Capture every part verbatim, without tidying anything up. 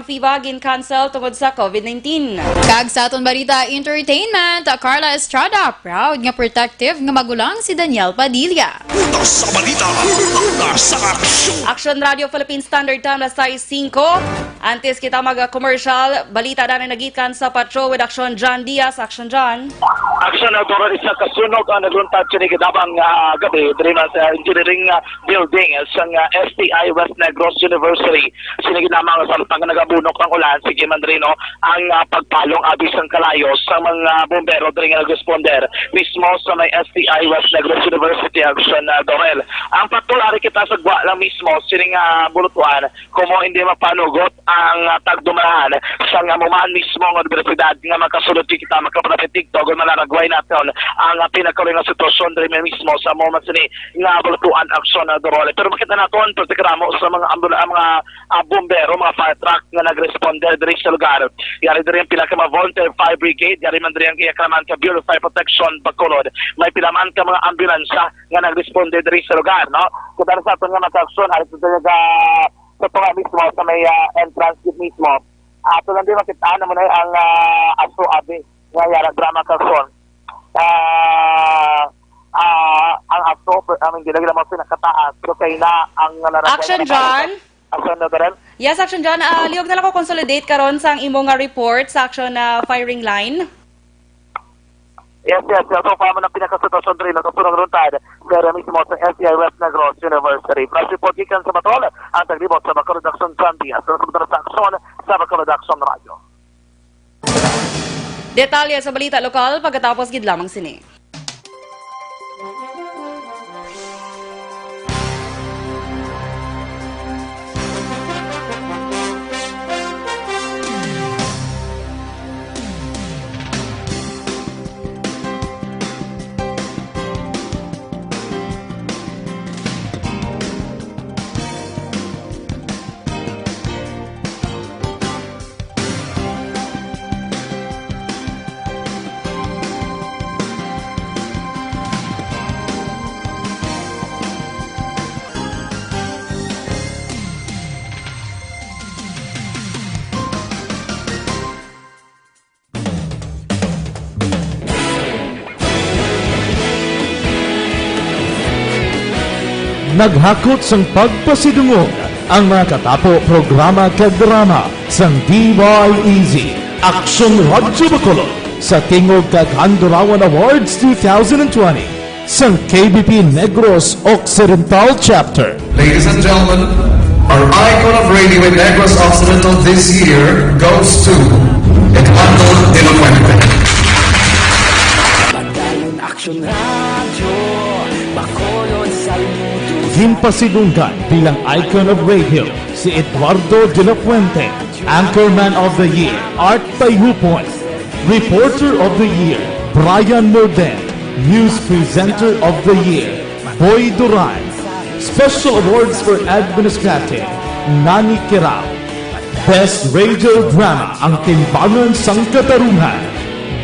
FIBA gin-cancel tungod sa COVID nineteen. Kag sa aton balita entertainment, Carla Estrada, proud nga protective nga magulang si Daniel Padilla. Una sa balita, una sa aksyon. Action Radio Philippine Standard Time, alas sais singko. Antes kita mag-commercial, balita na nagikan sa Patrol with Action John Diaz. Action John. Action Outdoor, isa ka sunog ang nagluntad sini gidabang, ah, gabi diri na sa engineering, ah, building sang, ah, S T I West Negros University. Sini gid lamang sa samtang nga nagabunok ang ulan, sige man diri, no, ang, ah, pagpalong abi sang kalayo sa mga bombero diri nga nag-responder mismo sa may S T I West Negros University. Action, ah, Dorel. Ang patrol, ari kita sa gwa lang mismo sini nga bulutuan, kumo hindi mapanugot ang, ah, tagdumarahan sa nga muman mismo nga universidad nga makasulod kita, makaprapit dito, kung malaragway naton ang, ah, pinakaluy nga sitwasyon diri mismo sa muman sini nga bulutuan. Action, ah, Dorel. Pero makita naton, pero sa karamo sa mga ambul-, ang mga ah, bombero, mga fire truck nga nag-responde diri sa lugar. Yari diri ang pila ka mga volunteer fire brigade, yari man diri ang iya ka naman ka Bureau of Fire Protection, Bacolod. May pila man ka mga ambulansya nga nag-responde diri sa lugar, no? Kung dahil sa aton nga mga aksyon, ari sa nga sa tunga mismo, sa may, ah, entrance gate mismo. Ato lang din makita naman ay ang, ah, aso abi nga yara drama ka aksyon. Ah, ah, ang aso, per-, ang ginagila mo pinakataas, so kay na ang nalarawan Action, na John. Action, Nogaran? Yes, Action John. Ah, liog na lang ko consolidate karon sang imo nga report sa Action na firing line. Yes, yes, yes. So, pa mo ng pinakasitwasyon rin, nagkasunod ron tayo. Pero mismo sa S T I West Negros University. Press report gikan sa Batol, ang taglibot sa Bacolod Action John Diaz. Sa Bacolod Action Radyo. Detalye sa balita lokal pagkatapos gid lamang sini. Naghakot sang pagpasidungog ang mga katapo, programa kag drama sang D Y E Z, Aksyon Radyo Bacolod, sa tingog kag Handurawan Awards two thousand twenty sang K B P Negros Occidental Chapter. Ladies and gentlemen, our icon of radio in Negros Occidental this year goes to Eduardo de la Fuente. Padayon Aksyon Radyo, Bacolod, saludo. Ginpasidunggan bilang icon of radio si Eduardo de la Fuente, Anchorman of the Year, Art Tayupon, Reporter of the Year, Brian Morden, News Presenter of the Year, Boy Duran, Special Awards for Administrative, Nani Kirao, Best Radio Drama, Ang Timbangan sang Katarungan,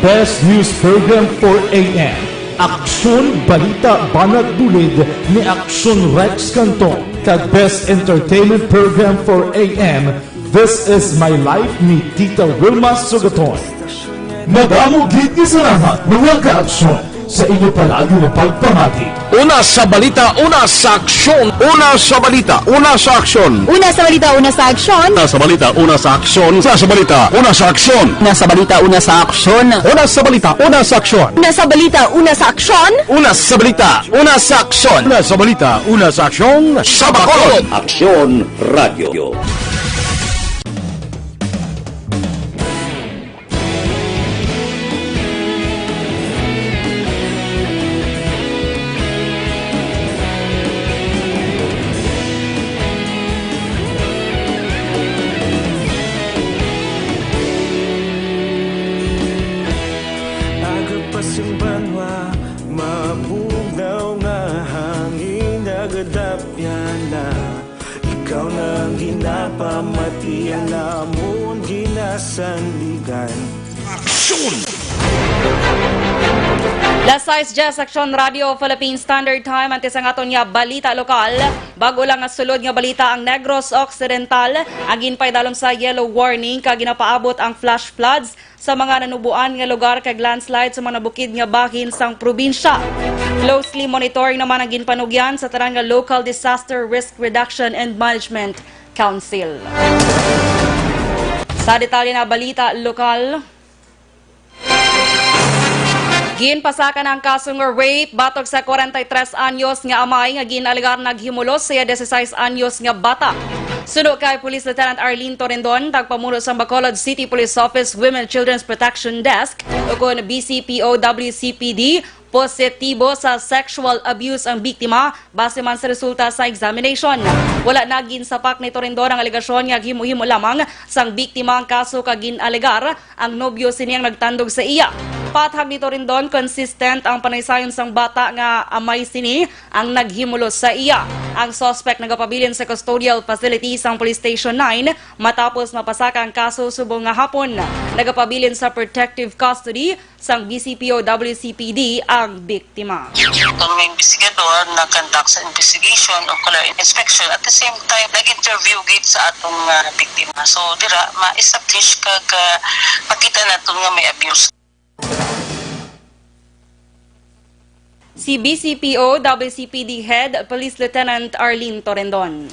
Best News Program four A M, Aksyon Balita Banat Bulid ni Aksyon Rex Canton, kag Best Entertainment Program four A M, This Is My Life ni Tita Wilma Sugaton. Madamo gid nga salamat, mga kaaksyon, sa inyo palagi nga pagpamati. Una sa balita, una sa aksyon. Una sa balita, una sa aksyon. Una sa balita, una sa aksyon. Una sa balita, una sa aksyon. Una sa balita, una sa aksyon. Una sa balita, una sa aksyon. Una sa balita, una sa aksyon. Una sa balita, una sa aksyon. Una sa balita, una sa aksyon. Una sa balita, una sa aksyon. Sa Bacolod. Aksyon Radio. Aga pa sing banwa, mabugnaw nga hangin nagadapyan na. Ikaw na ang ginapamatian, amon ginasandigan. Aksyon! Las sais diyes, Aksyon Radio Philippine Standard Time, antes ang aton nga balita lokal. Bago lang nga sulod nga balita, ang Negros Occidental ang ginpaidalom sa yellow warning kag ginapaabot ang flash floods sa mga nanuboan nga lugar kag landslide sa mga nabukid nga bahin sang probinsya. Closely monitoring naman ang ginpanugyan sa tanan nga Local Disaster Risk Reduction and Management Council. Sa detalye na balita lokal, ginpasakan ang kaso nga rape batok sa kwarenta y tres anyos nga amay nga gin-alegar naghimulos sa iya dieciséis anyos nga bata. Suno kay Police Lieutenant Arlene Torendon, tagpamuno sang Bacolod City Police Office Women Children's Protection Desk, ukon B C P O W C P D, positibo sa sexual abuse ang biktima base man sa resulta sa examination. Wala na ginsapak ni Torendon ang alegasyon nga himo-himo lamang sang biktima ang kaso kag gin-alegar ang nobyo sini ang nagtandog sa iya. Pathag ni Torendon, consistent ang panaysayon sang bata nga amay sini ang naghimulos sa iya. Ang suspect nagapabilin sa custodial facility sang Police Station nine matapos mapasaka ang kaso subong nga hapon. Nagapabilin sa protective custody sang B C P O W C P D ang biktima. Ang mga investigador nag-conduct sa investigation o kala inspection. At the same time, nag-interview gid sa atong, ah, biktima. So, dira, ma-establish kag, ah, makita naton nga may abuse. Si B C P O W C P D Head Police Lieutenant Arlene Torendon.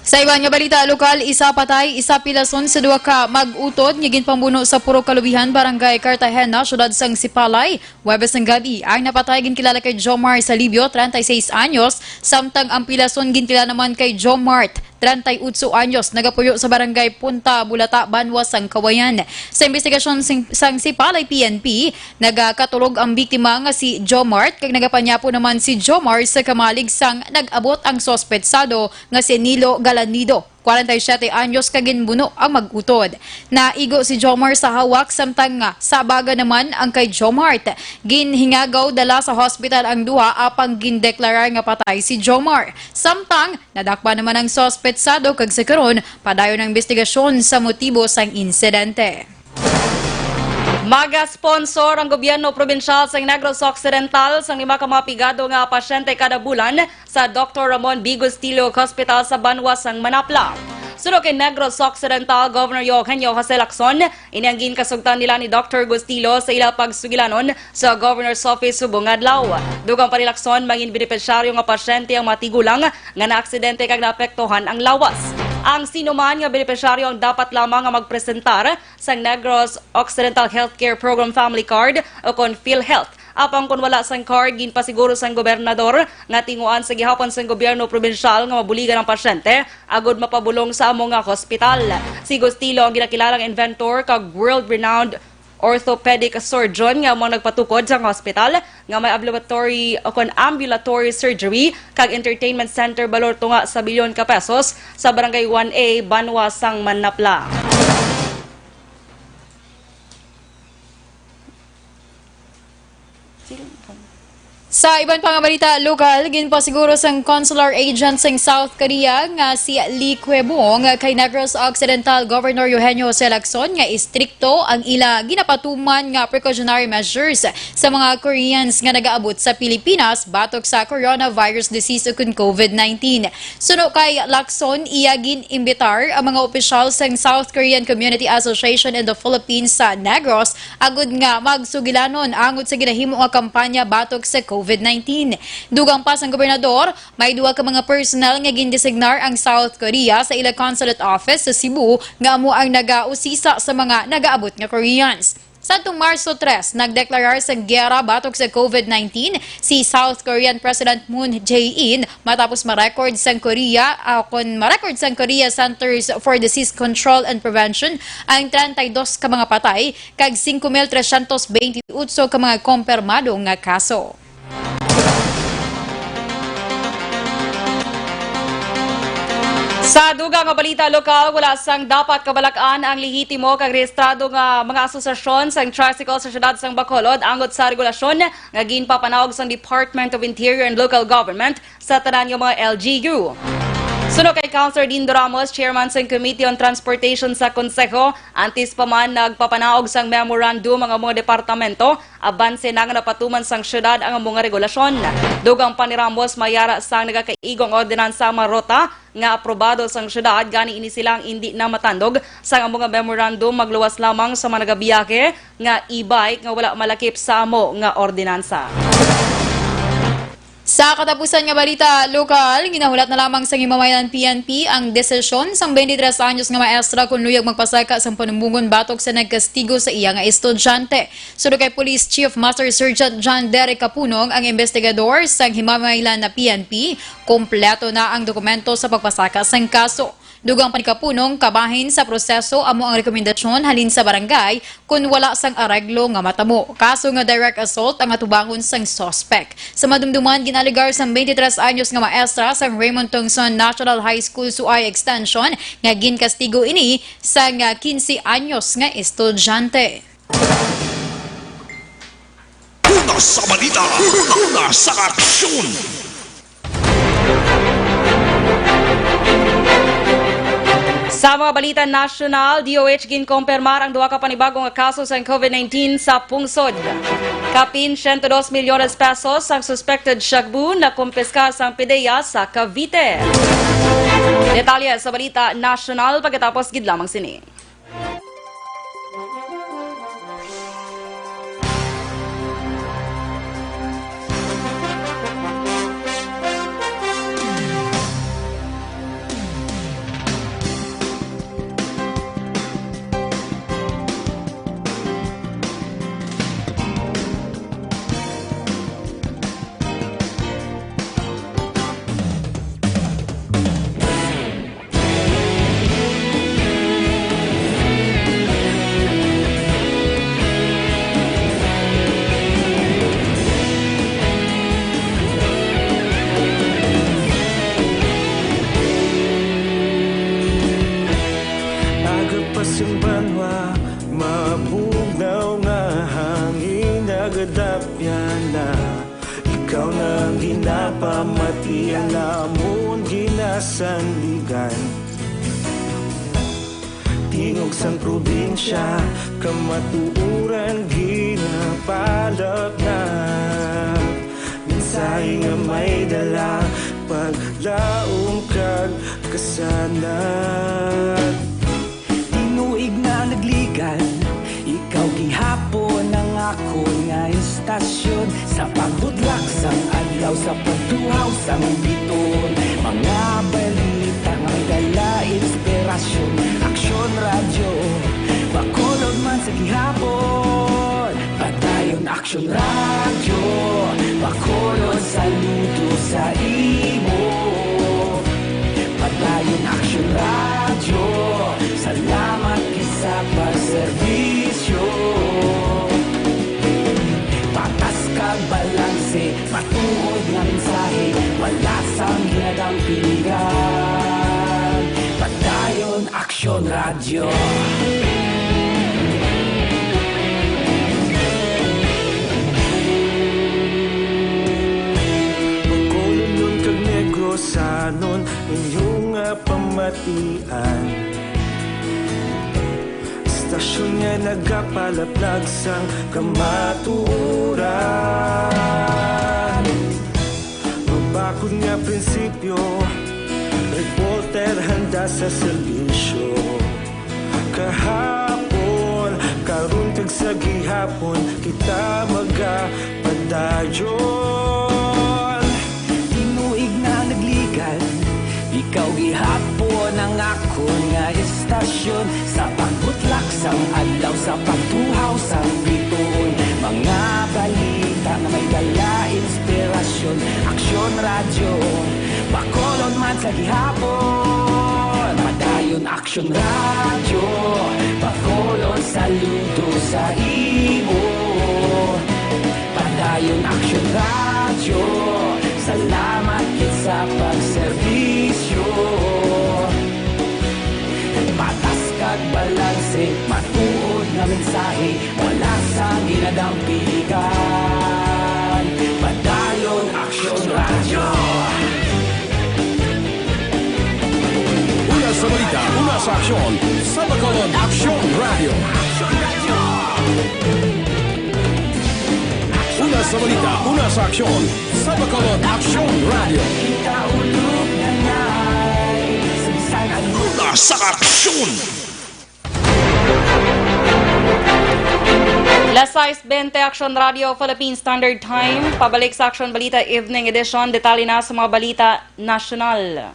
Sa iban nga balita lokal, isa patay, isa pilason sa duha ka mag-utod nga ginpambuno sa Purok Kalubihan, Barangay Cartagena, siyudad sang Sipalay. Huwebes ng gabi, ang napatay ginkilala kay Jomar Salibio, treinta y seis anyos, samtang ang pilason ginkilala naman kay Jomart, treinta y ocho anyos, nagapuyo sa Barangay Punta Bulata, Banwa sang Kawayan. Sa investigasyon sing-, sang Sipalay P N P, nagakatulog ang biktima nga si Jomart kag nagapanyapo naman si Jomar sa kamalig sang nag-abot ang suspetsado nga si Nilo Galanido, kwarenta y siyete anyos, kag ginbuno ang mag-utod. Naigo si Jomar sa hawak, samtang nga sa baga naman ang kay Jomart. Ginhingagaw dala sa hospital ang duha, apang gindeklarar nga patay si Jomar. Samtang nadakpan naman ang suspetsado, kag sa karon padayon ang investigasyon sa motibo sang insidente. Mag-sponsor ang gobyerno probinsyal sa Negros Occidental sang lima ka mga pigado nga pasyente kada bulan sa Doktor Ramon B. Gustillo Hospital sa Banwa sang Manapla. Suno kay Negros Occidental Governor Eugenio Jose Lacson, ini ang ginkasugtan nila ni Doktor Gustillo sa ila pagsugilanon sa Governor's Office subong nga adlaw. Dugang pa ni Lacson, mangin benepisyaryo nga pasyente ang mga tigulang nga naaksidente kag naapektuhan ang lawas. Ang sinuman nga benepisyaryo ang dapat lamang nga magpresentar sang Negros Occidental Healthcare Program Family Card o kon PhilHealth. Apang kon wala sang card, ginpasiguro sang gobernador nga tinguan sa gihapon sang gobyerno probinsyal nga mabuligan ang pasyente agud mapabulong sa amo nga hospital. Si Gustilo ang ginakilalang inventor kag world-renowned orthopedic surgeon nga amo nagpatukod sang hospital nga may ambulatory o kon ambulatory surgery kag entertainment center, balor tunga sa bilyon ka pesos, sa Barangay one A, Banwa sang Manapla. Sa iban pa nga balita lokal, ginpasiguro sang consular agent sang South Korea nga si Lee Kwebong kay Negros Occidental Governor Eugenio Jose Lacson nga istrikto ang ila ginapatuman nga precautionary measures sa mga Koreans nga nagaabot sa Pilipinas batok sa coronavirus disease ukon COVID nineteen. Suno kay Lacson, iya gin-imbitar ang mga opisyal sang South Korean Community Association in the Philippines sa Negros agud nga magsugilanon angot sa ginahimo nga kampanya batok sa COVID nineteen. Dugang pa sang gobernador, may duha ka mga personnel nga gindesignar ang South Korea sa ila consulate office sa Cebu nga amo ang nagausisa sa mga nagaabot nga Koreans. Sadtong Marso tres, nagdeklarar sang giyera batok sa COVID nineteen si South Korean President Moon Jae-in matapos ma-record sang Korea, ah, kon ma-record sang Korea Centers for Disease Control and Prevention ang treinta y dos ka mga patay kag singko mil tresyentos benti otso ka mga kompirmado nga kaso. Sa dugang nga balita lokal, wala sang dapat kabalak-an ang lehitimo kag rehistrado nga mga asosasyon sang tricycle sa siyudad sang Bacolod angot sa regulasyon nga ginpapanawag sang Department of Interior and Local Government sa tanan nga mga L G U. Suno kay Councilor Dindo Ramos, chairman sang Committee on Transportation sa Konseho, antes pa man nagpapanaog sang memorandum ang mga departamento, abanse na nga napatuman sang syudad ang mga regulasyon. Dugang pa ni Ramos, may ara sang nagakaigo ang ordinansa ang mga ruta nga aprobado sang syudad, gani ini sila ang indi na matandog sang mga memorandum, magluwas lamang sa mga nagabiyahe nga e-bike nga wala malakip sa amo nga ordinansa. Sa katapusan nga balita lokal, ginahulat na lamang sang Himamaylan P N P ang desisyon sang twenty-three anyos nga maestra kon luyag magpasaka sang panumbongon batok sa nagkastigo sa iya nga estudyante. Suno kay Police Chief Master Sergeant John Derek Kapunong, ang investigador sang Himamaylan na P N P, kompleto na ang dokumento sa pagpasaka sang kaso. Dugang pa ni Kapunong, kabahin sa proseso amo ang rekomendasyon halin sa barangay kon wala sang areglo nga matabo. Kaso nga direct assault ang atubangon sang suspect. Sa madumduman, gin-alegar sang twenty-three anyos nga maestra sang Raymond Tongson National High School Suay Extension nga ginkastigo ini sang, ah, quince anyos nga estudyante. Una sa balita, una sa aksyon. Sa mga balita nasyonal, D O H ginkompirmar ang duha ka panibago nga kaso sang COVID nineteen sa pungsod. Kapin siyento dos milyones pesos ang suspected shabu na kumpiska sang PDEA sa Cavite. Detalye sa balita nasyonal pagkatapos gid lamang sini. Aga pa sing banwa, mabugnaw nga hangin nagadapyan na. Ikaw na ang ginapamati, ang amon ginasandigan. Tingog sang probinsya, kamatuoran ginapalapnag. Mensahe nga may dala, paglaom kag kasanag. Tinuig na nagligan, ikaw gihapon ang akon nga istasyon. Sa pagbutlak sang adlaw, sa pagtuhaw sang biton, mga balita nga may dala inspirasyon. Aksyon Radyo, Bacolod man sa gihapon. Padayon Aksyon Radyo, Bacolod, saludo sa imo. Padayon Aksyon Radyo, salamat gid sa pagserbisyo. Patas kag balanse, matuod nga mensahe, wala sang ginadampingan. Padayon Aksyon Radyo. Bacolodnon kag Negrosanon, inyo nga pamatian. Istasyon nga nagapalaplag sang kamatuoran. Mabakod nga prinsipyo, reporter handa sa serbisyo. Kahapon, karon kag sa gihapon, kita magapadayon. Tinuig na nagligan, ikaw gihapon ang akon nga istasyon. Sa pagbutlak sang adlaw, sa pagtuhaw sang bituon, mga balita nga may dala inspirasyon. Aksyon Radyo, Bacolod man sa gihapon. Padayon Aksyon Radyo, Bacolod, saludo sa imo. Padayon Aksyon Radyo, salamat gid sa pagserbisyo. Patas kag balanse, matuod nga mensahe, wala sang ginadampigan. Padayon Aksyon Radyo. Una sa aksyon, sa Bacolod Aksyon Radio. Una sa balita, una sa aksyon, sa Bacolod Aksyon Radio. Una sa aksyon. Las sais bente, Aksyon Radio, Philippine Standard Time. Pabalik sa Aksyon Balita Evening Edition. Detalye na sa mga balita nasyonal.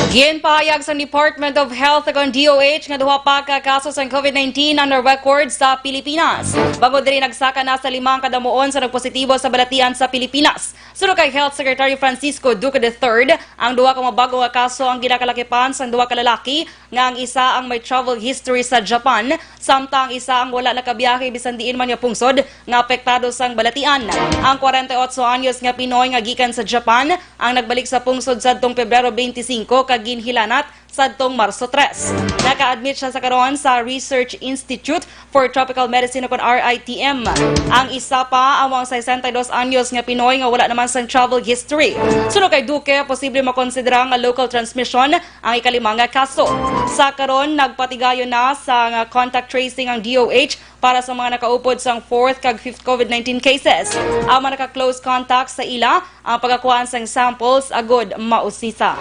Ginpahayag sang Department of Health kag D O H nga duha pa ka kaso sang COVID nineteen ang na-record sa Pilipinas. Bangod diri, nagsaka na sa lima ang kadamuon sa nagpositibo sa balatian sa Pilipinas. Suno kay Health Secretary Francisco Duque the third, ang duha ka mga bag-o nga kaso ang ginakalakipan sang duha ka lalaki nga ang isa ang may travel history sa Japan, samtang ang isa ang wala nakabiyahe bisan diin man nga pungsod nga apektado sang balatian. Ang kwarenta y ocho anyos nga Pinoy nga gikan sa Japan ang nagbalik sa pungsod sadtong Pebrero twenty-five kag ginhilanat sadtong Marso tres. Naka-admit siya sa karon sa Research Institute for Tropical Medicine, o kon R I T M. Ang isa pa amo ang sesenta y dos anyos nga Pinoy nga wala naman sang travel history. Suno kay Duque, posible makonsidera nga local transmission ang ikalima nga kaso. Sa karon, nagpatigayon na sa nga contact tracing ang D O H para sa mga nakaupod sang fourth kag fifth COVID nineteen cases. Ang mga naka-close contact sa ila ang pagakuhaan sang samples agud mausisa.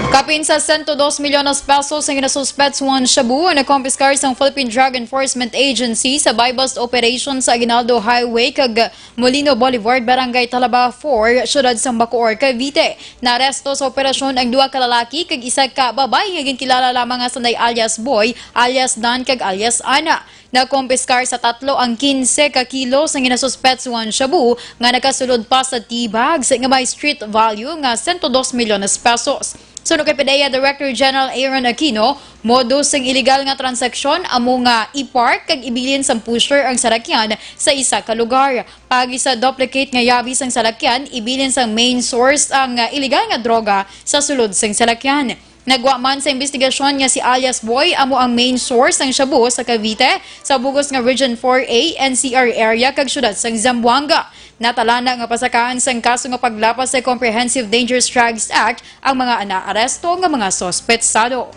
Kapin sa sento dos milyones pesos ang ginasuspetsuhan shabu ang nakompiskar sang Philippine Drug Enforcement Agency sa buy-bust operation sa Aguinaldo Highway kag Molino Boulevard, Barangay Talaba four, siyudad sang Bacoor, Cavite. Naaresto sa operasyon ang duha ka lalaki kag isa ka babayi nga ginkilala lamang nga sanday alias Boy, alias Dan, kag alias Ana. Nakompiskar sa tatlo ang quince ka kilo sang ginasuspetsuhan shabu nga nakasulod pa sa tea bags nga may street value nga sento dos milyones pesos. Suno kay PDEA Director General Aaron Aquino, modus sang iligal nga transaksyon amo nga i-park kag ibilin sang pusher ang salakyan sa isa ka lugar. Paagi sa duplicate nga yabi sang salakyan, ibilin sang main source ang, ah, iligal nga droga sa sulod sang salakyan. Nagwa man sa imbestigasyon nga si alias Boy amo ang main source sang shabu sa Cavite, sa bug-os nga Region four A N C R area kag siyudad sang Zamboanga. Natalana nga pasakaan sang kaso nga paglapas sa Comprehensive Dangerous Drugs Act ang mga naaresto nga mga suspetsado.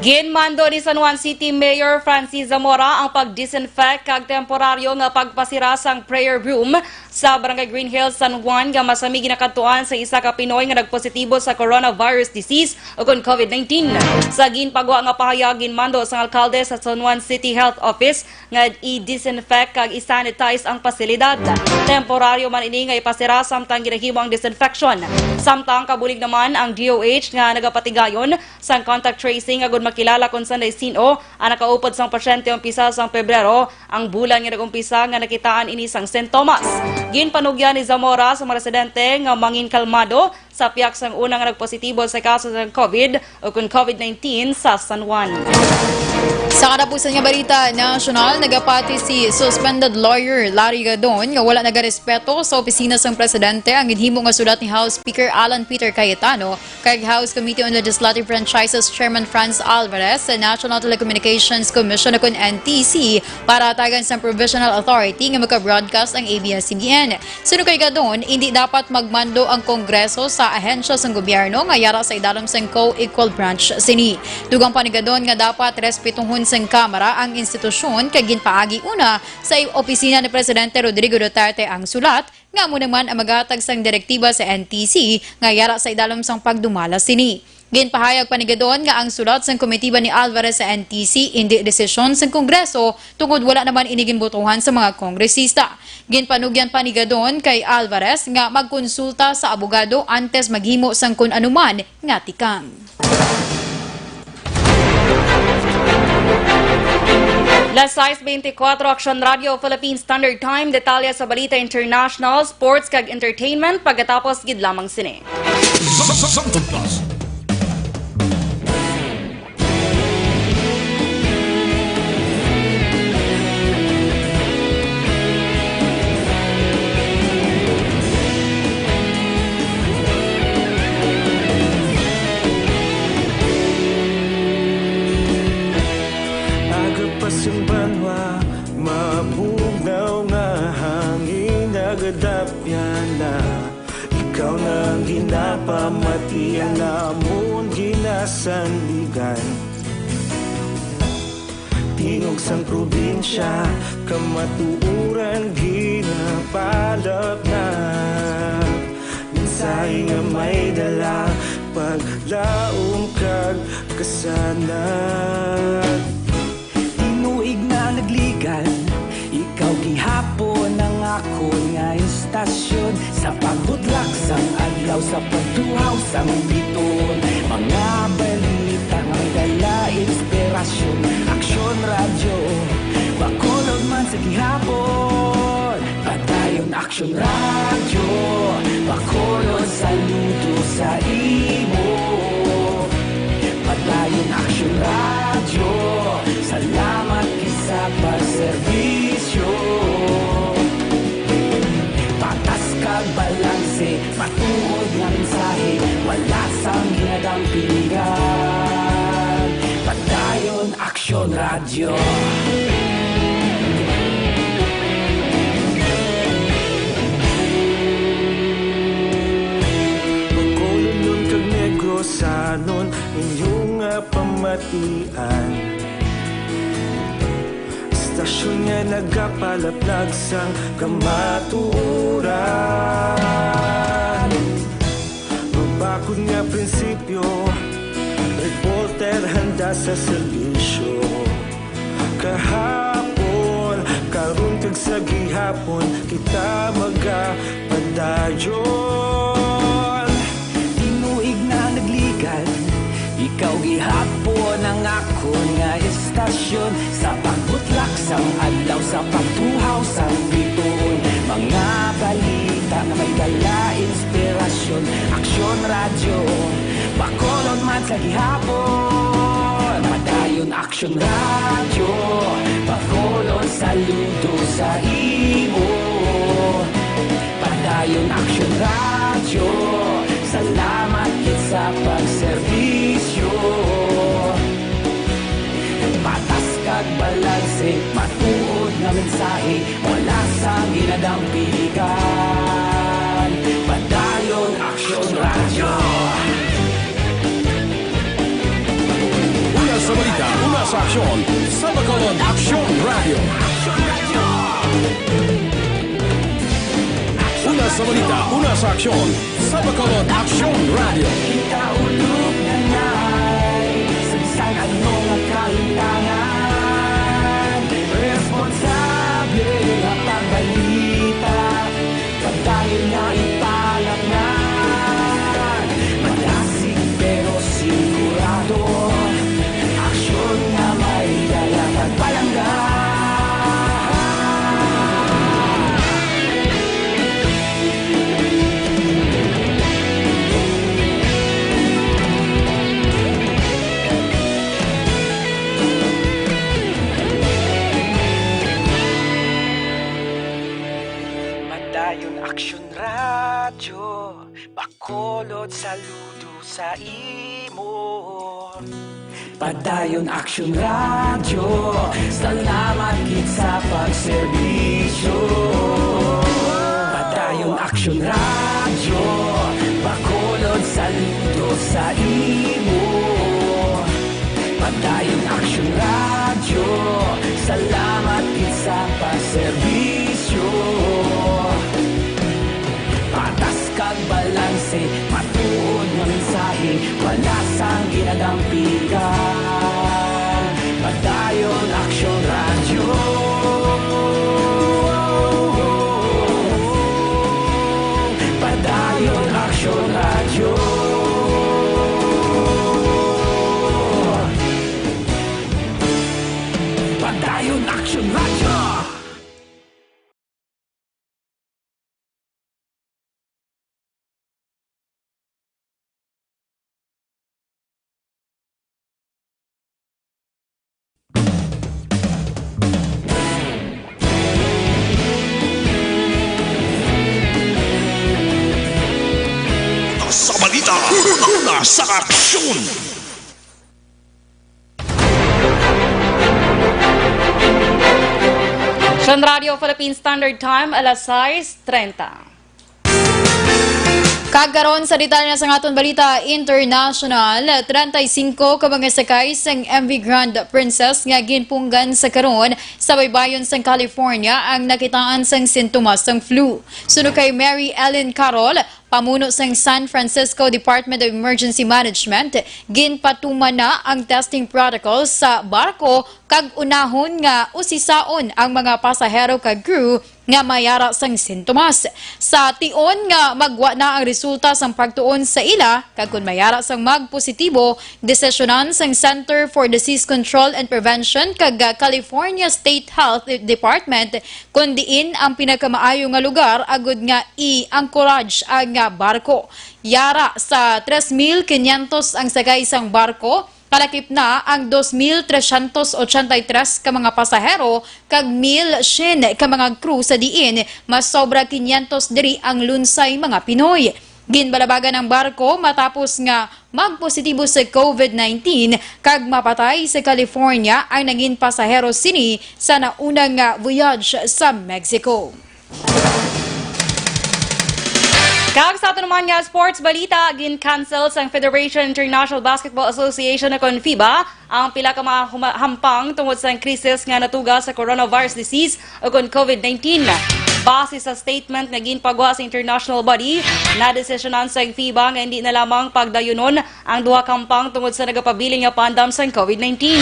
Ginmando ni San Juan City Mayor Francis Zamora ang pag-disinfect kag temporaryo nga pagpasira sang prayer room sa Barangay Green Hills, San Juan, nga masami ginakadtuan sa isa ka Pinoy nga nagpositibo sa coronavirus disease o kon COVID nineteen. Sa ginpagwa nga pahayag, ginmando sang alkalde sa San Juan City Health Office nga i-disinfect kag i-sanitize ang pasilidad. Temporaryo man ini nga ipasira samtang ginahimo ang disinfection. Samtang kabulig naman ang D O H nga nagapatigayon sang contact tracing agud makilala kon sanday sin-o ang nakaupod sang pasyente umpisa sang Pebrero, ang bulan nga nag-umpisa nga nakitaan ini sang sintomas. Ginpanugyan ni Zamora sa mga residente nga mangin kalmado sa pihak sang una nga nagpositibo sa kaso sang COVID o kon COVID nineteen sa San Juan. Sa katapusan nga balita nasyonal, nagapati si suspended lawyer Larry Gadon nga wala nagarespeto sa opisina sang presidente, ang ginhimo nga sulat ni House Speaker Alan Peter Cayetano kag House Committee on Legislative Franchises Chairman Franz Alvarez sa National Telecommunications Commission o kon N T C para hatagan sang provisional authority nga maka-broadcast ang A B S C B N. Suno kay Gadon, indi dapat magmando ang Kongreso sa ahensya sang gobyerno nga yara sa idalom sang co-equal branch sini. Dugang pa ni Gadon nga dapat respetuhon sang Kamara ang institusyon kag ginpaagi una sa opisina ni Presidente Rodrigo Duterte ang sulat nga amo naman ang maghatag sang direktiba sa N T C nga yara sa idalom sang pagdumala sini. Ginpahayag pa ni Gadon nga ang sulat sang komitiba ni Alvarez sa N T C indi desisyon sang Kongreso tungod wala naman ini ginbotohan sa mga kongresista. Ginpanugyan pa ni Gadon kay Alvarez nga magkonsulta sa abogado antes maghimo sang kun anuman nga tikang. Las sais beintikwatro, Aksyon Radio, Philippine Standard Time, detalye sa balita international, sports, kag entertainment, pagkatapos gid lamang sini. Sa, sa, sa, Samtang Plus. Agapas ang banwa, mabugnaw nga hangin, agad Ikaw na ang ginapamatian, amon ginasandigan. Tingog sang probinsya, kamatuoran ginapalapnap. Mensahe nga may dala, paglaom kag kasanag. Tinuig na nagligan, ikaw gihapon ang akon nga istasyon. Sa pagbutlak sang adlaw, sa pagtuhaw sang bituon, mga balita nga may dala inspirasyon. Aksyon Radyo, Bacolod man sa gihapon. Padayon Aksyon Radyo, Bacolod, saludo sa imo. Padayon Aksyon Radyo, salamat gid sa pagserbisyo. Patas kag balanse, matuod nga mensahe, wala sang ginadampigan. Padayon Aksyon Radyo. Bacolodnon kag Negrosanon, inyo nga pamatian. Istasyon nga nagapalaplag sang kamatuoran. Mabakod nga prinsipyo, reporter handa sa serbisyo. Kahapon, karon, kag sa gihapon, kita magapadayon. Tinuig na nagligan, ikaw gihapon ang akon nga istasyon. Sa pagbutlak sang adlaw, sa pagtuhaw sang bituon, mga balita nga may dala inspirasyon. Aksyon Radyo, Bacolod man sa gihapon. Padayon Aksyon Radyo, Bacolod, saludo sa imo. Padayon Aksyon Radyo, salamat gid sa pagserbisyo. Patas kag balanse, matuod nga mensahe, wala sang ginadampigan. Padayon Aksyon Radyo. Una sa balita, una sa aksyon, sa Bacolod Aksyon Radyo. Una sa balita, una sa aksyon, sa Bacolod Aksyon Radyo. Kita ulog na nay, sa bisan ano nga kalintangan, responsable nga pagbalita. Padayon nga ipalapngan, madasig pero sigurado, aksyon nga may dala kag palangga. Padayon Aksyon Radyo, Bacolod, saludo sa imo. Padayon Aksyon Radyo, salamat gid sa pagserbisyo. Padayon Aksyon Radyo, Bacolod, saludo sa imo. Padayon Aksyon Radyo, salamat gid sa pagserbisyo. Patas kag balanse, matuod nga mensahe, wala sang ginadampigan. Padayon Aksyon Radyo. Padayon Aksyon Radyo. Padayon Aksyon Radyo. Sa balita, una sa aksyon. Aksyon Radio Philippine Standard Time, alas sais treinta. Karon sa detalye na sang aton balita international, treinta y cinco ka mga sakay sang M V Grand Princess nga ginpunggan sa karon sa baybayon sang California ang nakitaan sang sintomas sang flu. Suno kay Mary Ellen Carol, pamuno sang San Francisco Department of Emergency Management, ginpatuman na ang testing protocol sa barko kag unahon nga usisaon ang mga pasahero kag crew nga may ara sang sintomas. Sa tion nga magwa na ang resulta sang pagtuon sa ila, kag kon may ara sang magpositibo, desisyonan sang Center for Disease Control and Prevention kag, ah, California State Health Department kon diin ang pinakamaayo nga lugar agud nga i-anchorage ang, ah, barko. Yara sa tres mil quinientos ang sakay sang barko, kalakip na ang dos mil trescientos ochenta y tres ka mga pasahero kag mil syen ka mga crew, sa diin mas sobra quinientos diri ang lunsay mga Pinoy. Ginbalabagan ang barko matapos nga magpositibo sa covid nineteen kag mapatay sa California ang nangin pasahero sini sa nauna nga voyage sa Mexico. Kag sa ato naman nga sports balita, gin-cancel sang Federation International Basketball Association o kon fiba ang pila ka mga huma-, hampang tungod sang krisis nga natuga sa coronavirus disease o kon covid nineteen. Base sa statement nga ginpagwa sa international body, nadesisyonan sang fiba nga hindi na lamang pagdayunon ang duha ka hampang tungod sa nagapabilin nga pandam sang covid nineteen.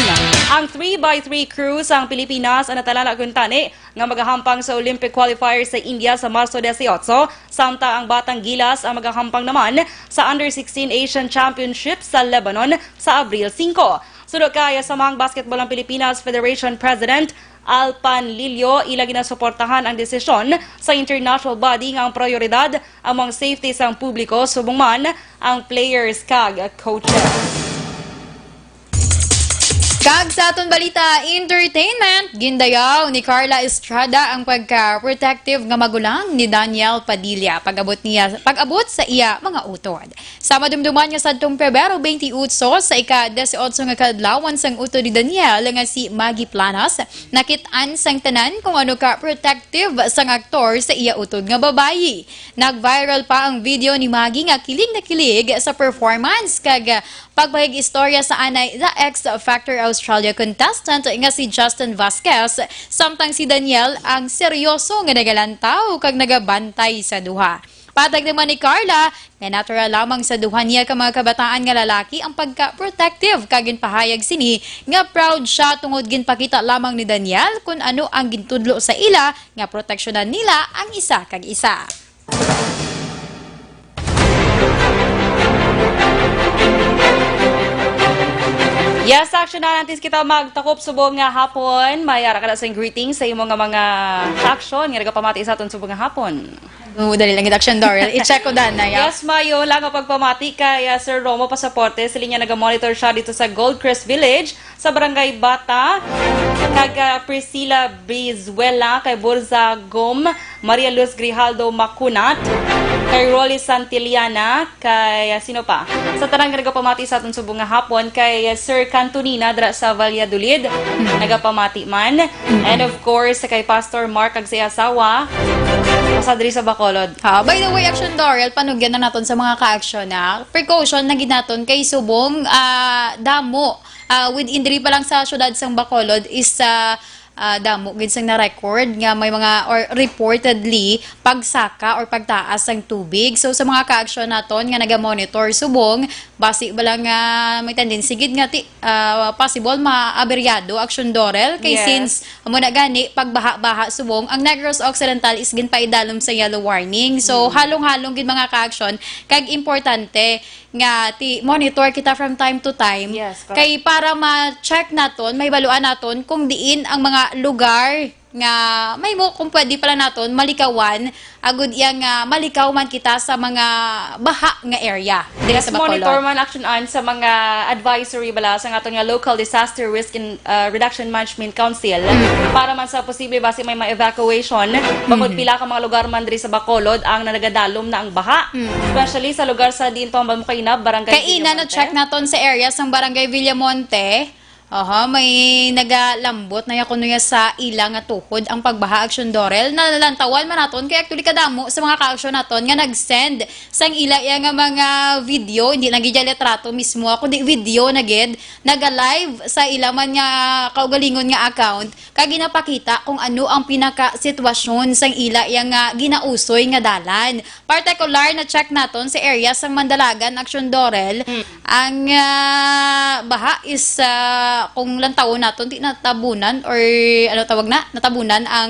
Ang three by three crew sang Pilipinas ang natalana kuntani nga magahampang sa Olympic qualifier sa India sa Marso dieciocho, samtang ang Batang Gilas ang magahampang naman sa Under sixteen Asian Championship sa Lebanon sa Abril singko. Suno kay Samang Basketball ang Pilipinas Federation President Alpan Lillo, ila ginasuportahan ang desisyon sa international body nga ang prioridad amo ang safety sang publiko, subong man ang players kag coaches. Kag sa aton balita, entertainment, gindayaw ni Carla Estrada ang pagka-protective nga magulang ni Daniel Padilla pag-abot niya, pag-abot sa iya mga utod. Sa madumduman nga sadtong Pebrero twenty-eight, sa ika-dieciocho nga kaadlawan sang utod ni Daniel nga si Maggie Planas, nakit-an sang tanan kung ano ka protective sang aktor sa iya utod nga babayi. Nag-viral pa ang video ni Maggie nga kilig na kilig sa performance kag pagpahig-istorya sa anay The X Factor Australia contestant nga si Justin Vasquez, samtang si Daniel ang seryoso nga nagalantaw kag nagabantay sa duha. Patag naman ni Carla nga natural lamang sa duha niya ka mga kabataan nga lalaki ang pagka-protective, kag ginpahayag sini nga proud siya tungod ginpakita lamang ni Daniel kun ano ang gintudlo sa ila nga proteksyonan nila ang isa kag isa. Yes, action na. Antes kita magtakop subong nga hapon, may ara ka na sing greeting sa imo nga mga action nga nagapamati sa aton subong nga hapon. Oo, dali lang gid, Action Daryl. I-check ko dan na, ya. Yes, mayo lang ang pagpamati kay, ah, Sir Romo Pasaporte. Sila niya naga-monitor siya dito sa Gold Crest Village, sa Barangay Bata. Kag, ah, Priscilla Brizuela, kay Burza Gom, Maria Luz Grijaldo Macunat, kay Rolly Santillana, kay, ah, sino pa? Sa tanan nga nagapamati sa aton subong nga hapon, kay, ah, Sir Cantonina dira sa Valladolid, nagapamati man. And of course, kay Pastor Mark kag sa iya asawa, sa diri sa Bacolod. Ah, by the way, Action Daryl, panugyan na naton sa mga ka-action na precaution na gid naton kay subong, ah, damo. Ah, within diri pa lang sa syudad sang Bacolod is, ah, ah, damo gid sang na-record nga may mga, or reportedly, pagsaka or pagtaas sang tubig. So, sa mga ka-action naton nga naga-monitor subong, basi ba lang nga may tendency gid nga ti-, ah, possible maaberyado, Action Daryl, kay Yes. since amo na gani, pagbaha-baha subong, ang Negros Occidental is ginpaidalom sa yellow warning. So, Mm. halong-halong gid mga ka-action, kag importante nga ti-monitor kita from time to time. Yes, correct. Kay para ma-check naton, mahibaluan naton kung diin ang mga lugar nga may mo, kung pwede pala naton malikawan, agud iya nga malikaw man kita sa mga baha nga area diri Yes, sa Bacolod. Monitor man, Action Ann, sa mga advisory bala sa aton nga Local Disaster Risk in, uh, Reduction Management Council Mm. para man sa posible basi may mga evacuation, bangod Mm. pila ka mga lugar man diri sa Bacolod ang nanagadalom na ang baha. Mm. Especially sa lugar sa diin to ang Balmukainab, Barangay Kay ina, Villamonte. Na-check naton sa area sang Barangay Villamonte, Aha, may nagalambot na ya kuno ya sa ila nga tuhod ang pagbaha, Aksyon Dorel. Nalantawan man naton kay actually kadamo sa mga ka-aksyon naton nga nag-send sang ila ya nga mga video, hindi lang gid ya litrato mismo, kundi video na gid, naga-live sa ila man nga kaugalingon nga account, kag ginapakita kung ano ang pinaka-sitwasyon sang ila ya nga ginausoy nga dalan. Partikular na check naton sa area sang Mandalagan, Aksyon Dorel. Mm. Ang, ah, baha is, ah, kung lantawon naton, ti natabunan or ano tawag na? Natabunan ang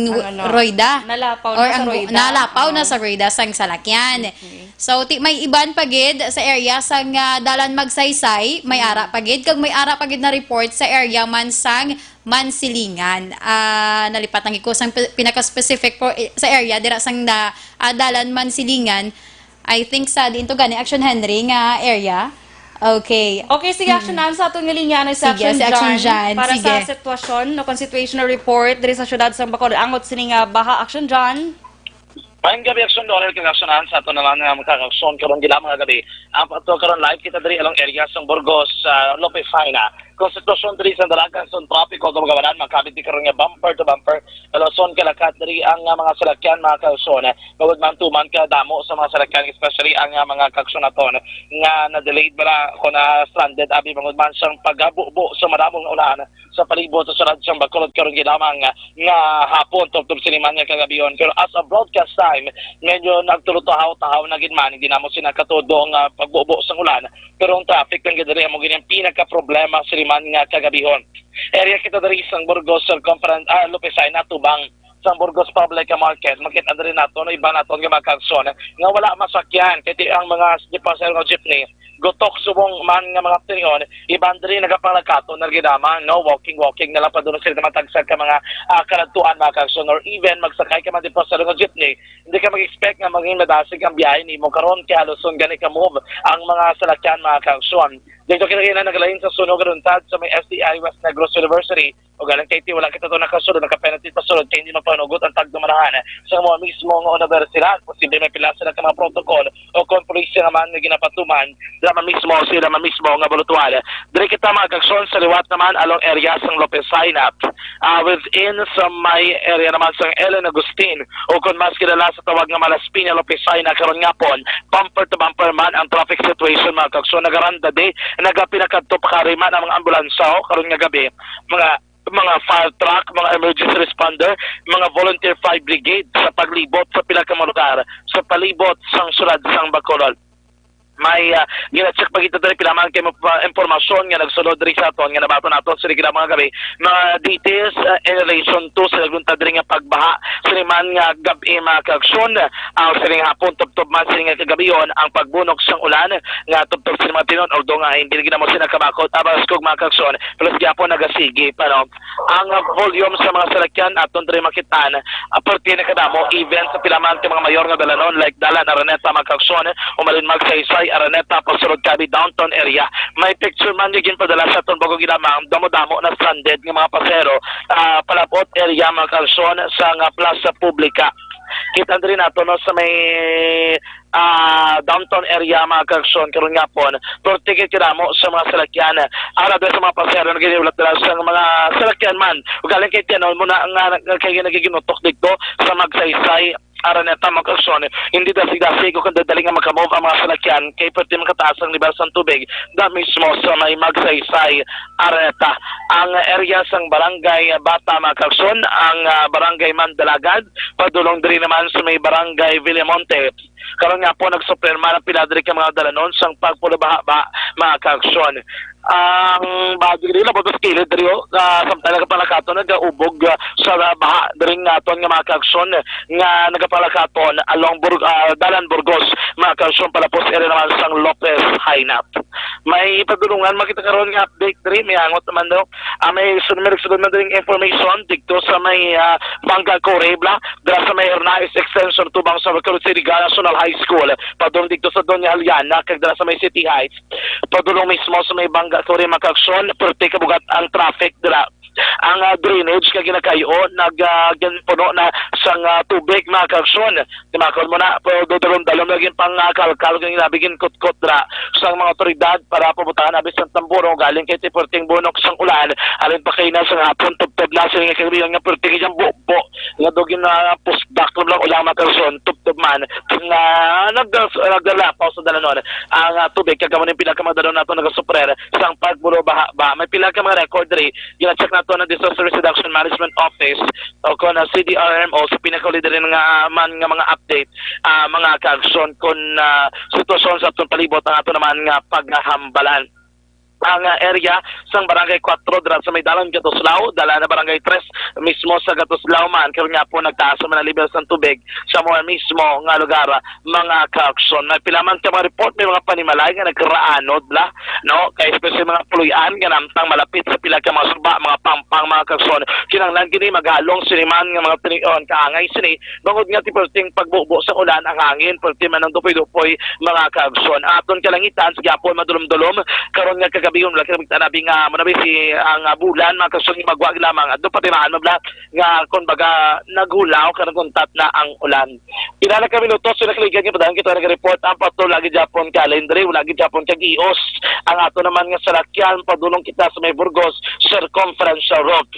Ang ano, Royda. Nalapaw Or na sa ang bu-, Royda. nalapaw na Oo. sa Royda sang salakyan. Okay. So, ti may iban pa gid sa area sang, ah, Dalan Magsaysay, may Mm. ara pa gid, kag may ara pa gid na report sa area man sang Mansilingan. Ah, nalipat lang ko sang pi-, pinaka-specific for, eh, sa area dira sang da-, ah, Dalan Mansilingan. I think sa diin to gani, Action Henry, nga area. Okay. Okay, sige, Mm. Action Ann, sa aton nga linya, ano, si Sige, Action si Action John, John, para sige. sa sitwasyon, no, kung situational report diri sa siyudad sang Bacolod. Angot sini nga baha, Action John. Maayong gabi, Action Dorel, kag Action Ann, sa aton naman nga mga ka-aksyon karon gid mga gabi. Ang ato karon live kita diri along area sang Burgos, sa Lopez Jaena. Kung sitwasyon diri sa dalagan sa trapiko, kung magawalan, makabit di karon nga bumper to bumper. Aluson kalakat diri ang, ah, mga salakyan, mga ka-aksyon. Bangod man tuman kadamo sa mga salakyan, especially ang, ah, mga ka-aksyon naton nga na-delayed ba na, kung na-stranded, abi, bangod man sang paghabubo sa madamo nga ulan sa palibot sa siyudad sang Bacolod karon gid lamang nga hapon tubtob sini man nga kagabihon. Pero as of broadcast time, medyo nagtulo tahaw-tahaw na gid man, hindi namo sina katudo nga pagbubo sang ulan. Pero ang traffic lang gid diri amo gid ang pinaka-problema sini man nga kagabihon. Area kita diri sang Burgos Circumference, ah, Lopez Jaena, tubang sang Burgos Public Market. Makita diri nato, no, iban naton nga mga ka-aksyon nga wala masakyan kay ti ang mga pasahero nga jeepney gutok subong man nga mga tinihon, iban diri nagapalakaton na gid lamang, no? Walking, walking na lang padulong sila matagsa ka mga, ah, kaladtuan, mga ka-aksyon, or even magsakay ka man di pa sa nga jeepney, hindi ka mag-expect nga maging madasig ang biyahe nimo karon kay halos gani ka move ang mga salakyan, mga ka-aksyon. Dito kita kina nagalain sa sunog nga luntad sa may S T I West Negros University, o galing kay ti wala kita to nakasulod, nakapenetrate pa sulod kay hindi magpanugot ang tagdumarahan sa mga mismo nga universidad. Posible may pila sila ka mga protocol o kon pulisya nga man nga ginapatuman, dira man mismo sila man mismo nga bulutwal. Diri kita, mga ka-aksyon, sa liwat naman along area sang Lopez Jaena, ah, within sa may area naman sang Ellen Agustin, o kon mas kilala sa tawag nga Malaspina, Lopez Jaena, karon nga pon, bumper to bumper man ang traffic situation, mga ka-aksyon. Nagaranda di, nagapinakadto pa kari man ang mga ambulansya, o, karon nga gabi, mga mga fire truck, mga emergency responder, mga volunteer fire brigade sa paglibot sa pila ka mga lugar sa palibot sang siyudad sang Bacolod. May, ah, gina-check pa kita diri pila man kay mga pa-, impormasyon nga nagsulod diri sa aton nga nabaton naton sa regular mga gabi. Mga details, ah, in relation to sa nagluntad diri nga pagbaha sini man nga gab-i, mga ka-aksyon, ah, sining hapon tubtob man sini nga kagabihon ang pagbunok sang ulan nga tubtob sini mga tinon, although nga hindi lagi namo sila kabakod, abas kog mga ka-aksyon, plus gyapon nagasigi pa, no? Ang, ah, volume sa mga salakyan aton diri makitaan, ah, perti na kadamo, even sa pila man ka mga mayor nga dalanon, like Dalan Araneta, mga ka-aksyon, umalin Magsaysay, Araneta, pasulod Cabi, downtown area. May picture man nga ginpadala sa aton bago ginamang, damo-damo na stranded nga mga pasero, ah, palabot area, mga ka-aksyon, sa nga plaza publica. Kita diri nato, no, sa may ah, downtown area, mga ka-aksyon, karon nga pon, perti gid kadamo sa mga salakyan. Ara dira sa mga pasahero nga giniulat dira sa mga salakyan man. Ugaling kay tiyanon mo na nga, nga kay nagiginutok dito sa Magsaysay, Araneta, mga ka-aksyon. Hindi dasig-dasig o kung dali nga makamove ang mga salakyan kay perti man kataas ang level sang tubig da mismo sa may Magsaysay, Araneta. Ang area sang Barangay Bata, mga ka-aksyon, ang, ah, Barangay Mandalagan, padulong diri naman sa may Barangay Villamonte. Karon nga po, nagsuperma ang pila diri ka mga dalanon sang pagpulubahaba, mga ka-aksyon. Ang baha diri, labot sa kilid diri, oh, ah, samtang nagapalakaton, nagaubog, ah, sa baha diri nga aton nga mga ka-aksyon nga nagapalakaton along Bur-, ah, Dalan Burgos, mga ka-aksyon, palapos area naman sang Lopez Hainat. May padulungan makita karon nga update diri, may angot naman daw. Ah, may sun-, may nagsulod man diri information dito sa may, ah, Bangga Corre, bla, dira sa may Hernaez Extension tubang sa Bacolod City National High School, padung dito sa Doña Juliana, kag dira sa may City Heights, padulong mismo sa may Bangga Corre, mga ka-aksyon, perti kabugat ang traffic dira. ang, ah, drainage nga ginakay-o nag, ah, ginpuno na sang, ah, tubig, mga kaagsoon. Timakon mo na, pero dudulom-dulom lagi pang, ah, kalkal, kung labi ginkutkot dira sang mga otoridad para pabutangan abi sang tamburo galing kay ti perting bunok sang ulan. Alin pa kay na sa hapon, tubtob na sila nga kagabi nga perting iyang bubo nga daw gin, ah, pusdak lang ulang, mga kaagsoon, tubtob man nga nag-, nagdalapaw sa dalanon ang, ah, tubig. Kag amo ning pila ka mga dalanon nato nagasuprer sang pagbulo baha ba. May pila ka mga record diri. Gina-check nato ng Disaster Risk Reduction Management Office o kon ang C D R M O sa pinakauli diri nga man nga mga update, ah, mga kaagsoon kon, ah, sitwasyon sa atong palibot ang ato naman nga paghambalan. Ang, ah, area sang Barangay Kuwatro dira sa may dalan Gatuslao, dala na Barangay Tres mismo sa Gatuslao man, karon nga po nagtaas naman ang level sang tubig sa mga mismo nga lugar, mga kaagsoon. May pila man ka mga report, may mga panimalay nga nagraanod la, no? Kay especially mga puloy-an nga namtang malapit sa pila ka mga suba, mga pampang, mga kaagsoon. Kinahanglan gini magalong sini man nga mga tinion, kaangay sini bangod nga ti perting pagbubo sa ulan ang hangin, perti man ang dupoy-dupoy, mga kaagsoon. Aton kalangitan sa gihapon madulom-dulom karon nga kagabi, wala kita magtanabi nga mo na si ang, ah, bulan, mga kaagsoon, magwag lamang. Adto pa timaan mo bla nga kon baga naghulaw ka nagkuntat na ang ulan. Pila na ka minutos sa nakaligan nga padaan kita nag-report ang patuloy lagi Japon ka Lindre, wala gid Japon ka gios ang ato naman nga salakyan padulong kita sa may Burgos Circumferential Road.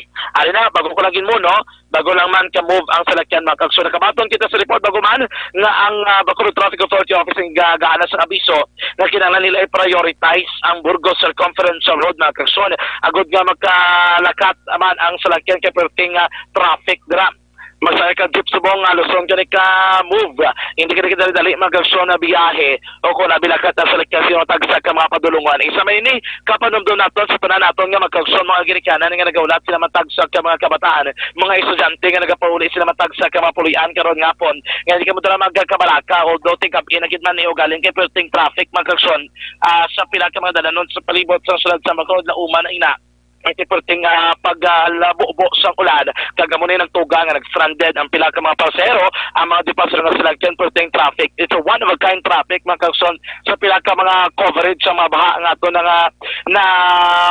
Ari na, bago ko lagi mo, no? Bago lang man ka-move ang salakyan, mga kaagsoon. Nakabaton kita sa report bago man nga ang, ah, Bacolod Traffic Authority Office ang gagaana sa abiso nga kinahanglan nila i-prioritize ang Burgos Circumferential Road, mga kaagsoon. Agod nga magkalakat man ang salakyan kay perting, ah, traffic dira. Masaya ka jeep subong nga Luzon kani ka-move. Hindi ka dali-dali, mga kaagsoon, na biyahe o kung nabilakat na salakyan sa mga tagsa ka mga padulungan. Isa may ini, kapanumdom naton sa tanan naton nga mga kaagsoon, mga ginikanan nga nagahulat sila matagsa ka mga kabataan, mga estudyante nga nagapauli sila matagsa ka mga pulian karon nga hapon. Nga hindi ka mo dala magkabalaka, although tingkab-in na gid man ni ugaling kay perting traffic, mga kaagsoon, ah, sa pila ka mga dalanon sa palibot sa sulod sa Bacolod, lauman na ina ang ti perting, ah, pag, ah, labubo sang ulan. Kag amo ni nagtuga nga nag-stranded ang pila ka mga pasahero, ang mga di pasahero nga sila ken perting traffic. It's a one of a kind traffic, mga kaagsoon, sa pila ka mga coverage sa mga baha nga ato na nga na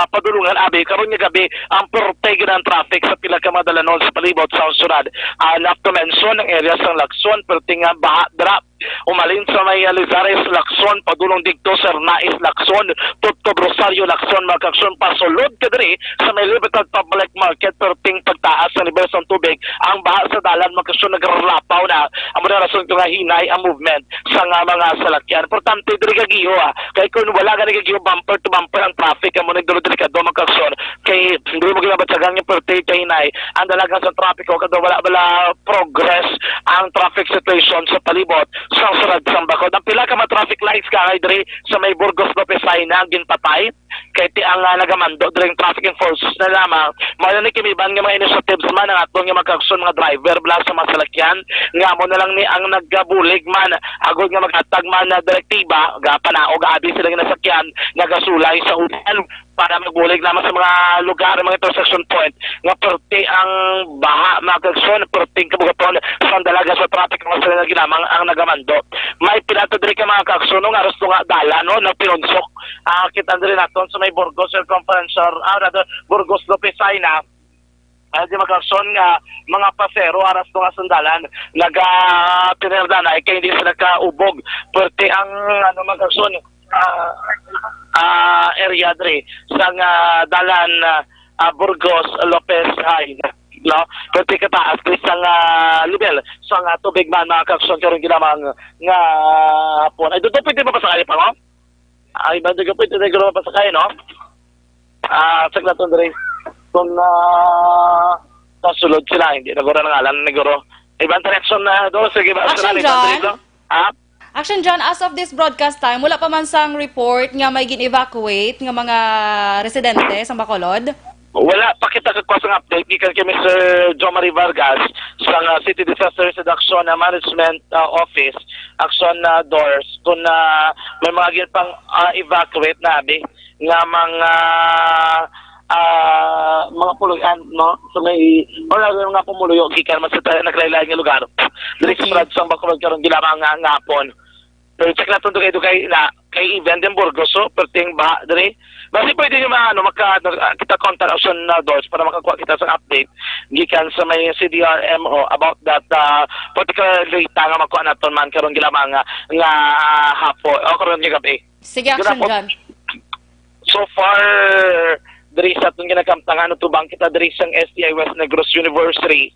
padulungan abi karon nga gabi ang porte gid ang traffic sa pila ka mga dalanon sa palibot sa syudad. Ah, not to mention ang area sa Lacson, perting, ah, baha drop. Umalin sa may, ah, Lizares, Lacson, padulong didto sa Nais, Lacson, tubtob Rosario, Lacson, mga kaagsoon, pasulod ka diri sa may Libertad Public Market, perting pagtaas sa level sang tubig, ang baha sa dalan, mga kaagsoon, nagralapaw na. Amo na rason ko nga hinay ang movement sa nga mga salakyan. Importante diri ka giho, ah. Kay kung wala gani ka giho, bumper to bumper ang traffic, amo na duro delikado, mga kaagsoon. Kay diri mo ginabatyagan yung perti ka hinay ang dalagan sa trapiko, kada wala bala progress ang traffic situation sa palibot sa sulod sang Bacolod. Ang pila ka mga traffic lights ka diri sa may Burgos Lopez Jaena ang ginpatay. Kay ti ang, ah, nagamando diri ang traffic enforcers na lamang. Mao na ni kimiban nga mga initiatives man ang aton nga mga kaagsoon, mga driver bala sa mga salakyan nga amo na lang ni ang nagabulig man agod nga maghatag man na direktiba, gapanaog abi sila nga nasakyan nagasulay sa ulan para magbulig naman sa mga lugar, mga intersection point nga perti ang baha, mga kaagsoon, perting kabugaton sa dalaga sa traffic, mga sila na ginamang ang nagamando. May pila to diri ka mga kaagsoon nga aras to nga dalan, no, nagpinunsok. Ah, kita diri naton sa may Burgos Circumferential, ah, rather, Burgos Lopez Jaena. Ah, di mga kaagsoon nga mga pasero aras to nga sandalan naga pinirdanay kay hindi sila kaubog. Perti ang, ano, mga kaagsoon, ah, ah, area diri sa nga dalan, ah, ah, Burgos Lopez Jaena, no? Perti kataas diri sa nga level sa nga tubig man, mga kaagsoon, karon ginamang nga hapon. Ay, dito pwede mapasakay pa, no? Ay, ba, dito pwede na guro mapasakay, no? Ah, saglaton diri. Kung, ah, kasulod sila, hindi na guro nangalan ni guro. Ibang direction na do, sige ba? Action, John. Ha? Action, John, as of this broadcast time, wala pa man sang report nga may gin-evacuate nga mga residente sa Bacolod? Wala pa kita kakuha sang update gikan kay Mister Jomari Vargas sa, ah, City Disaster Reduction and Management, ah, Office, Action, ah, Doors, kung, ah, may mga gin pang, ah, evacuate na abi nga mga, ah, mga puloy-an, no? So may, wala, may mga pumuluyo gikan man sa ta-, naglain-lain nga lugar. Diri sa Okay. Brad sang Bacolod karon gilamang nga, nga hapon. Pero check naton dugay-dugay na Ay, even din Burgos, so, perting baha diri. Basi pwede nyo ma-, ano, maka-, ano, ah, kita contact Action, ah, Dors para makakuha kita sa update gikan sa may C D R M O about that, ah, particular data nga makuha naton man karon gilamang nga, nga, ah, hapon o karon nga gabi. Sige, Action John. So far, diri sa aton ginakamtangan, tubang kita diri sang S T I West Negros University.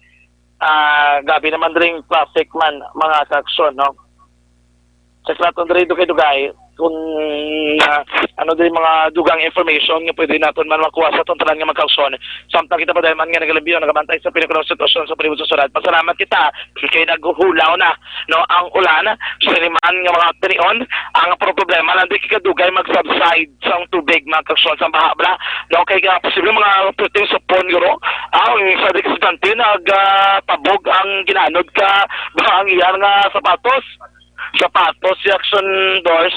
Ah, grabe naman diri ang traffic man, mga ka-Action, no? Sa naton diri dugay-dugay, kung, ah, ano diri mga dugang information nga pwede naton man makuha sa aton tanan nga mga ka-Action. Samtang kita pa man nga nagalimpyo, nagabantay sa pinakulaw sitwasyon sa palibot sa syudad. Pasalamat kita kay naghuhulaw na, no, ang ulan. Sa liman nga mga tinion, ang problema lang di kadugay mag-subside sang tubig, mga ka-Action, sang baha bala. No, kay, ah, posible mga perting supon guro. Ah, ang sa di ka estudyante nag, ah, tabog ang ginanod ka ba ang iyang, ah, sapatos. Sapatos si Action Dors.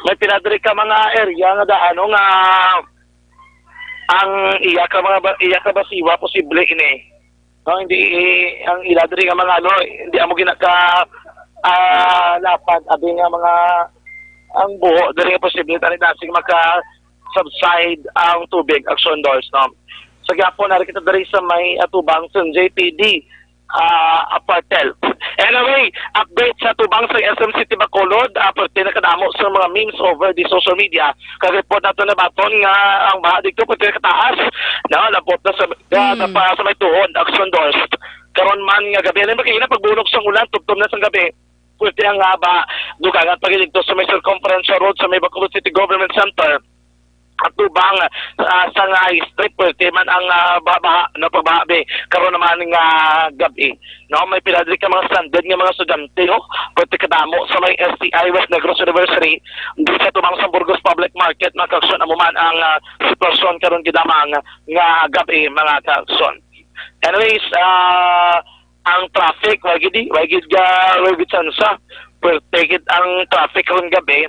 May pinadiri ka mga area nga daano nga ang iya ka mga ba-, iya ka basiwa posible ini. No, hindi, eh, ang ila diri nga mga ano, hindi amo gina ka, ah, lapad, abi nga mga ang buho diri nga posible tani dasig maka-subside ang tubig, Action Dors, no? Sa gihapon, nari kita diri sa may atubang sa J P D, ah, Apartel. Anyway, update sa tubang sa S M City Bacolod, ah, parte na kadamo sa mga memes over the social media. Kag report nato na baton nga ang baha dito parte na kataas. No, labot na sa, ah, Hmm. na pa sa may tuhod, Action Dors. Karon man nga gabi, alam mo, kaya na pagbunog sang ulan, tubtob na sang gabi. Pwerte ang haba, dugangan pa gid dito sa may Circumferential Road sa may Bacolod City Government Center. At tubang, ah, sa nga strip, pwerte man ang, ah, baha-baha, no, pagbaha, be. Karon naman nga gabi, no, may pila diri ka mga stranded nga mga estudyante, no, pwerte kadamo sa may S T I West Negros University, di sa tubang sa Burgos Public Market, mga ka-Action, amo man ang, ah, sitwasyon karon gid lamang nga gabi, mga ka-Action. Anyways, ah, ang traffic, wa gid, wa gid ga, wa gid sansa. Pwerte gid ang traffic karon gabi.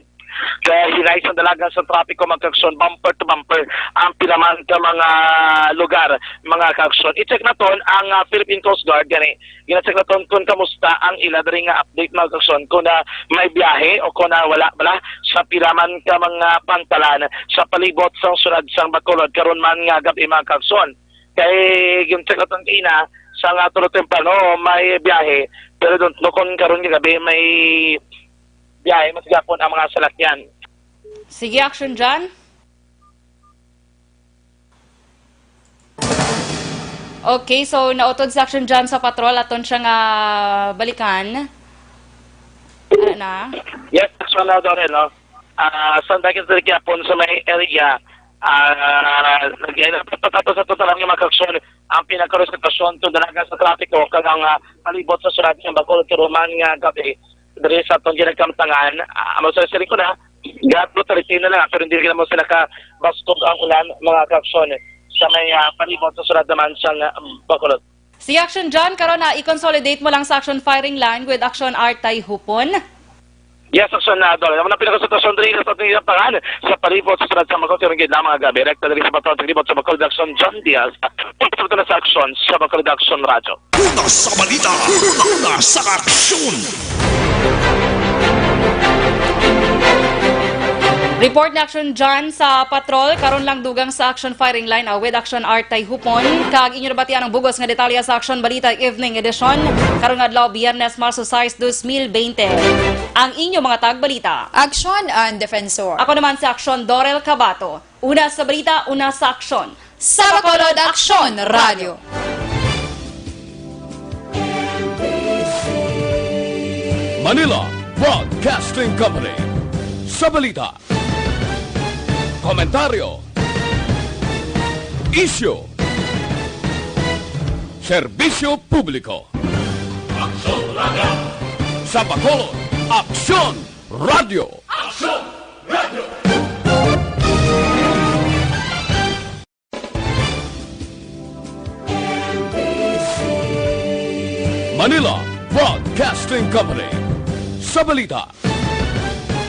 Kaya hinay sa dalagan sa trapiko, mga ka-Action, bumper to bumper ang pila man ka mga lugar, mga ka-Action. I-check naton ang, ah, Philippine Coast Guard gani. Gina-check naton kung kamusta ang ila diri nga update, mga ka-Action, kung na may biyahe o kung na wala bala sa pila man ka mga pantalan sa palibot sang syudad sang Bacolod karon man nga gabi, mga ka-Action. Kay gin-check naton kaina sa nga tulo temprano may biyahe, pero don't know kung karon nga gabi may biyahe man gihapon ang mga salakyan. Sige, Action John. Okay, so nautod si Action John sa patrol, aton siya nga balikan. Ano na? Yes, Action na, Dorel, no? Ah, sa dagit sa gihapon sa may area, ah, nag-, nagpapatato sa totalan nga mga ka-Action ang pinagkaroon sa sitwasyon tungod sa trapiko kag ang, ah, palibot sa syudad nga Bacolod karon man nga gabi. Diri sa aton ginagkamtangan, ah, amo sa siling ko na, gat brutality na lang, pero hindi naman sila ka bastog ang ulan, mga ka-Action, sa may, ah, palibot sa syudad naman sang, ah, Bacolod. Si Action John, karon na i-consolidate mo lang sa Action Firing Line with Action Artay Hupon. Yes, Action na, Dol. Amo na pinakasitwasyon diri sa aton ginagkamtangan sa palibot sa syudad sang Bacolod karon gid lamang nga gabi. Direkta diri sa Bacolod, palibot sa Bacolod, Action John Diaz. Sa Action, sa Bacolod Action Radio. Una sa balita, una sa aksyon. Report ni Action John sa patrol. Karon lang dugang sa Action Firing Line, ah, with Action Artay Hupon. Kag inyo nabatian ang bugos nga detalye sa Action Balita Evening Edition. Karon nga adlaw, Biyernes, Marso sais, dos mil bente. Ang inyo mga tagbalita. Action and Defensor. Ako naman si Action Dorel Cabato. Una sa balita, una sa aksyon. Sa Bacolod Aksyon Radio. Manila Broadcasting Company. Sa balita, komentaryo, isyu, serbisyo publiko. Aksyon Radio. Sa Bacolod, Aksyon Radio. Aksyon Radio. Manila Broadcasting Company. Sa balita,